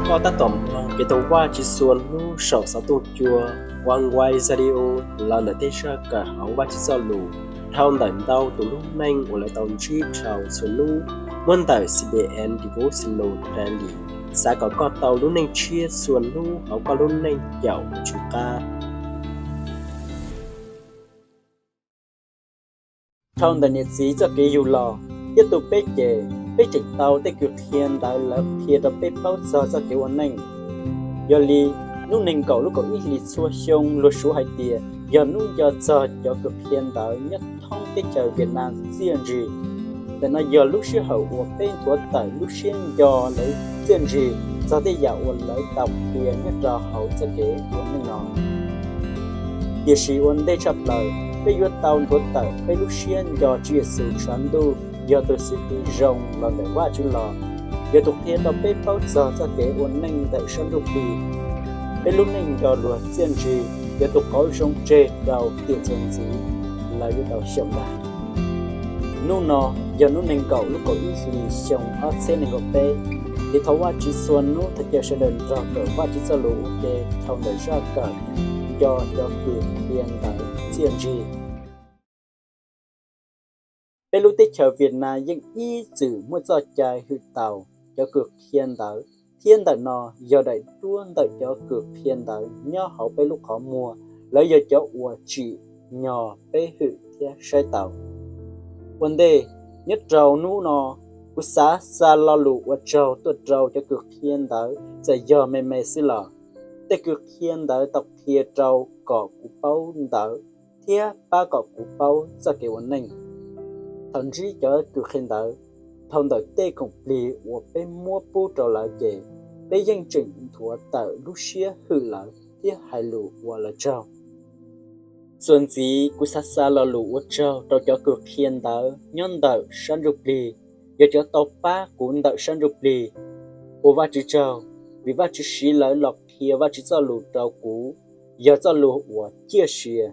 Koj tab tom mloog kev thov Vajtswv txhua hnub saum xov tooj cua Oneway Radio los ntawm tej zaj kawm hauv Vajtswv Txojlus dhau ntawm ntau tus lub neej uas lawv tau ntsib dhau txhua hnub, muab ntawm C B N Devotional Daily. Xav kom koj tau lub neej tshiab txhua hnub hauv koj lub neej caum tus Tswv qab. Dhau ntawm niam txiv txoj kev yug los thiab tu peb ces, peb tseem tau tej kws qhia ntawv lawv qhia rau peb paub txog txoj kev ua neej. Yog li, hnub nees nkaum lub kaum ib hlis txhua xyoo luag suav hais tias yog hnub nco txog cov kws qhia ntawv nyob thoob teb chaws Vietnam txiaj ntsig. Ntawm no yog lub sij hawm uas peb nthuav tawm lub siab nco lawv txiaj ntsig txog tej yam uas lawv tau qhia nyob rau hauv txoj kev ua neej no. Tiam sis ua ntej tshaj plaws, peb yuav tau nthuav tawm peb lub siab nco Tswv Yexus tshav ntuj yog tus xib hwb zoo los ntawm Vajtswv los, yog tus qhia rau peb paub txog txoj kev ua neej ntawm sab ntsuj plig. Peb lub neej nco luag txiaj ntsig yog tus qauv zoo tseg rau tiam txuas ntxiv lawv yuav tau xyaum ntag. Hnub no yog hnub nees nkaum lub kaum ib hlis xyoo ob txhiab nees nkaum peb, ces thov Vajtswv txhua hnub thov caw sawv daws nrog kawm Vajtswv Txojlus ua ke dhau ntawm zaj kawm nco cov kws qhia ntawv txiaj ntsig. Peb lub teb chaws Vietnam yeej ib txwm muaj txoj cai hwm taus cov kws qhia ntawv, thiab ntawm no yog daim duab ntawm cov kws qhia ntawv nyob hauv peb lub qhov muag, lawv yog cov uas tsim nyog peb hwm thiab saib taus. Ua ntej, nyob rau hnub no, kuv xav xa lo lus ua tsaug tuaj rau cov kws qhia ntawv txawm yog me me xwb los. Tej kws qhia ntawv tau qhia rau kom kuv paub ntawv thiab pab kom kuv paub txoj kev ua neej. Thaum ntsib cov kws qhia ntawv, dhau ntawm tej khoom plig uas peb muab pub rau lawv ces, peb yeej tseem nthuav tawm lub siab hwm lawv thiab hais lus ua lawv tsaug. Txuas ntxiv kuv xav xa lo lus ua tsaug rau cov kws qhia ntawv nyob ntawm sab ntsuj plig, yog cov tau pab kuv ntawm sab ntsuj plig. Ua Vajtswv tsaug, vim Vajtswv siv lawv los qhia Vajtswv Txojlus rau kuv, yog Txojlus uas ciaj sia.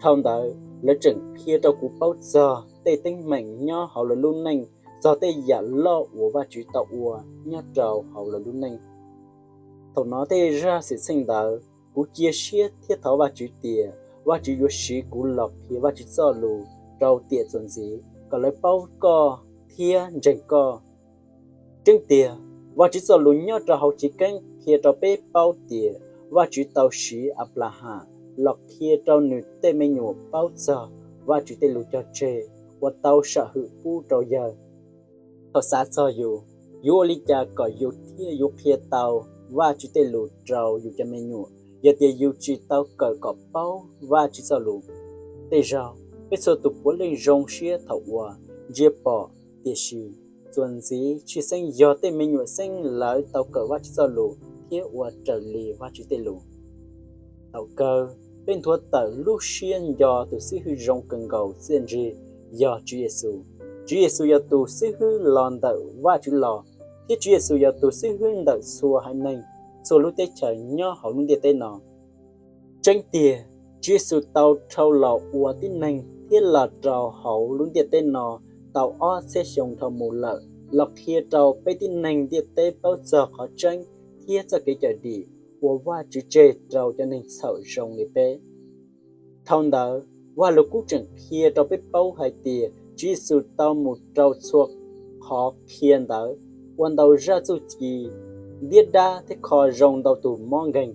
Dhau ntawd, lawv tseem qhia rau kuv paub txog tej teeb meem nyob hauv lawv lub neej, txog tej yam loj uas Vajtswv tau ua nyob rau hauv lawv lub neej. Thaum hnov tej zaj xwm txheej ntawd, kuv cia siab thiab thov Vajtswv tias Vajtswv yuav siv kuv los qhia Vajtswv Txojlus rau tiam txuas ntxiv kom lawv paub koj thiab ntseeg koj. Tseeb tiag, Vajtswv Txojlus nyob rau hauv Chiv Keeb qhia rau peb paub tias Vajtswv tau siv Anplahas los qhia rau nws tej me nyuam paub txog Vajtswv tej lus cog tseg uas tau sam hwm pub rau yawg. Thaum xav txog yus, yuav ua li cas kom yus thiaj yuav qhia tau Vajtswv tej lus rau yus cov me nyuam yog tias yus tsis tau kawm kom paub Vajtswv Txojlus? Tej zaug peb txhua tus puav leej zoo siab thaum uas ntsia pom, tiam sis txuas ntxiv tshwj xeeb yog tej me nyuam xeeb lawv tau kawm Vajtswv Txojlus thiab ua raws li Vajtswv tej lus. Thaum kawg, peb nthuav tawm lub siab nco tus xib hwb zoo kawg nkaus txiaj ntsig yog Tswv Yexus. Tswv Yexus yog tus xib hwb los ntawm Vajtswv los, thiab Tswv Yexus yog tus xib hwb ntawm txhua haiv neeg, txhua lub teb chaws nyob hauv lub ntiaj teb no. Tseeb tiag, Tswv Yexus tau dhau los ua tib neeg thiab los rau hauv lub ntiaj teb no tau ob txhiab xyoo dhau mus lawm los qhia rau peb tib neeg ntiaj teb paub txog qhov tseeb thiab txoj kev cawm dim uas Vajtswv tseg rau cov neeg txhaum zoo li peb. Dhau ntawd, Vajluskub tseem qhia rau peb paub hais tias Tswv Yexus tau mus rau txhua qhov qhia ntawv, ua ntau zaj txuj ci ntiab dab thiab kho zoo ntau tus mob nkeeg.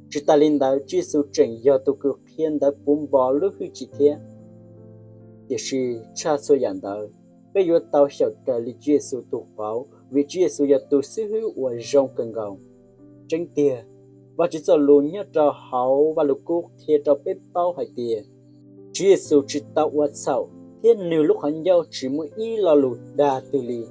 Tsis tas li ntawd, Tswv Yexus tseem yog tus kws qhia ntawv puv npo lub hwj chim thiab. Tiam sis tshaj txhua yam ntawd, peb yuav tau xyaum raws li Tswv Yexus tus qauv vim Tswv Yexus yog tus xib hwb uas zoo kawg nkaus. Tseeb tiag, Vajtswv Txojlus nyob rau hauv Vajluskub qhia rau peb paub hais tias Tswv Yexus tsis tau ua txhaum thiab nws lub qhov ncauj tsis muaj ib lo lus dag twg li.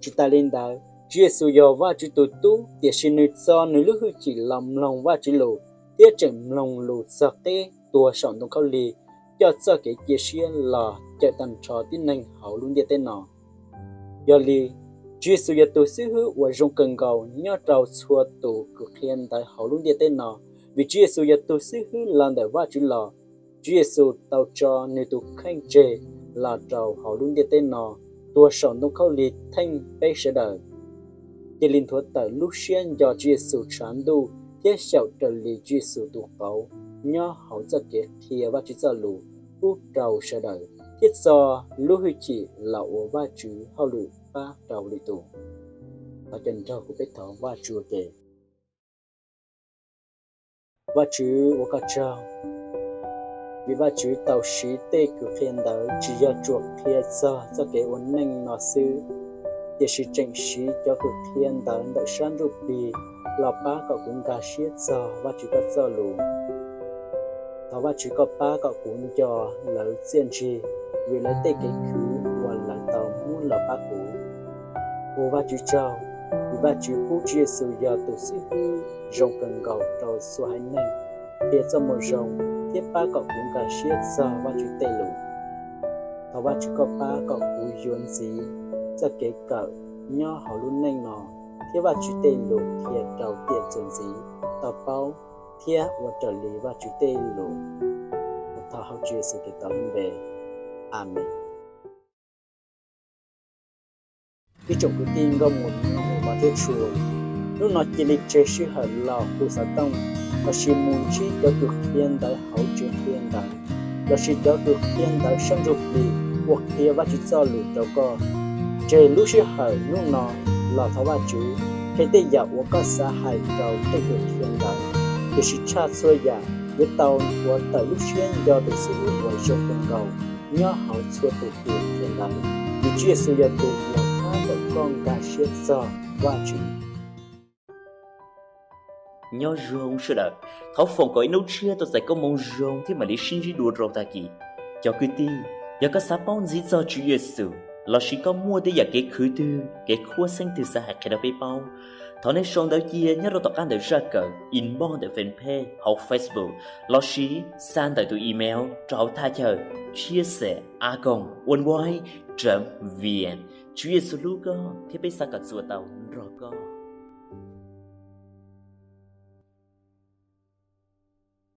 Tsis tas li ntawd, Tswv Yexus yog Vajtswv tus Tub, tiam sis nws txo nws lub hwj chim los mloog Vajtswv lus thiab tseem mloog lus txog qib tuag saum ntoo khaub lig, coj txoj kev cia siab los cawm tag nrho tib neeg hauv lub ntiaj teb no. Yog li, Tswv Yexus yog tus xib hwb uas zoo kawg nkaus nyob rau txhua tus kws qhia ntawv hauv lub ntiaj teb no, vim Tswv Yexus yog tus xib hwb los ntawm Vajtswv los. Tswv Yexus tau tso nws tus kheej tseg los rau hauv lub ntiaj teb no, tuag saum ntoo khaub lig theej peb sawv daws. Cia li nthuav tawm lub siab nco Tswv Yexus tshav ntuj thiab xyaum raws li Tswv Yexus tus qauv nyob hauv txoj kev qhia Vajtswv txoj lus pub rau sawv daws thiab txo lub hwj chim los ua Vajtswv hauj lwm pab rau lwm tus. Thov caw nrog kuv peb thov Vajtswv ua ke. Vajtswv, ua koj tsaug, vim Vajtswv tau siv tej kws qhia ntawv tsis yog tsuas qhia txog txoj kev ua neej no xwb, tiam sis tseem siv cov kws qhia ntawv ntawm sab ntsuj plig los pab kom kuv nkag siab txog Vajtswv koj txoj lus. Thov Vajtswv koj pab kom kuv nco lawv txiaj ntsig, vim lawv tej kev khwv uas lawv tau muab los pab kuv. Ua Vajtswv tsaug, vim Vajtswv pub Tswv Yexus yog tus xib hwb zoo kawg nkaus rau txhua haiv neeg, qhia txoj moo zoo thiab pab kom kuv nkag siab txog Vajtswv tej lus. Thov Vajtswv koj pab kom kuv yuav ntxiv txoj kev kawm nyob hauv lub neej no, thiab Vajtswv tej lus qhia rau tiam txuas ntxiv tau paub thiab ua raws li Vajtswv tej lus. Kuv thov hauv Tswv Yexus Khetos lub npe, Amees. Ib tsoom kwv tij nkauj mus nus mov thiab tshua, hnub no cia li tseg sij hawm los hu xov tooj lossis mus ntsib cov kws qhia ntawv hauv tsev qhia ntawv lossis cov kws qhia ntawv sab ntsuj plig uas qhia Vajtswv txoj lus rau koj. Tseg lub sij hawm hnub no los thov Vajtswv, qhia tej yam uas koj xav hais rau tej kws qhia ntawv, tiam sis tshaj txhua yam yuav tau nthuav tawm lub siab nco tus xib hwb uas zoo kawg nkaus nyob hauv txhua tus kws qhia ntawv, vim Tswv Yexus yog tus uas pab kom koj nkag siab txog Vajtswv. Nyob zoo sawv daws, thov foom kom ib hnub tshiab tau txais koob hmoov zoo thiab mam li sib ntsib dua rau tag kis. Cov kwv tij, yog koj xav paub ntxiv txog Tswv Yexus lossis koj muaj tej yam kev khwv twg, kev khuab xeeb twg xav hais qhia rau peb paub, thov nej sau ntawv cia nyob rau tom qab ntawm zaj kawm, inbox ntawm fanpage hauv Facebook lossis xa ntawm tus email rau hauv thaj chaw chia sẻ a còng oneway chấm vn. Tswv Yexus hlub koj thiab peb xav kom txuas tau nrog koj.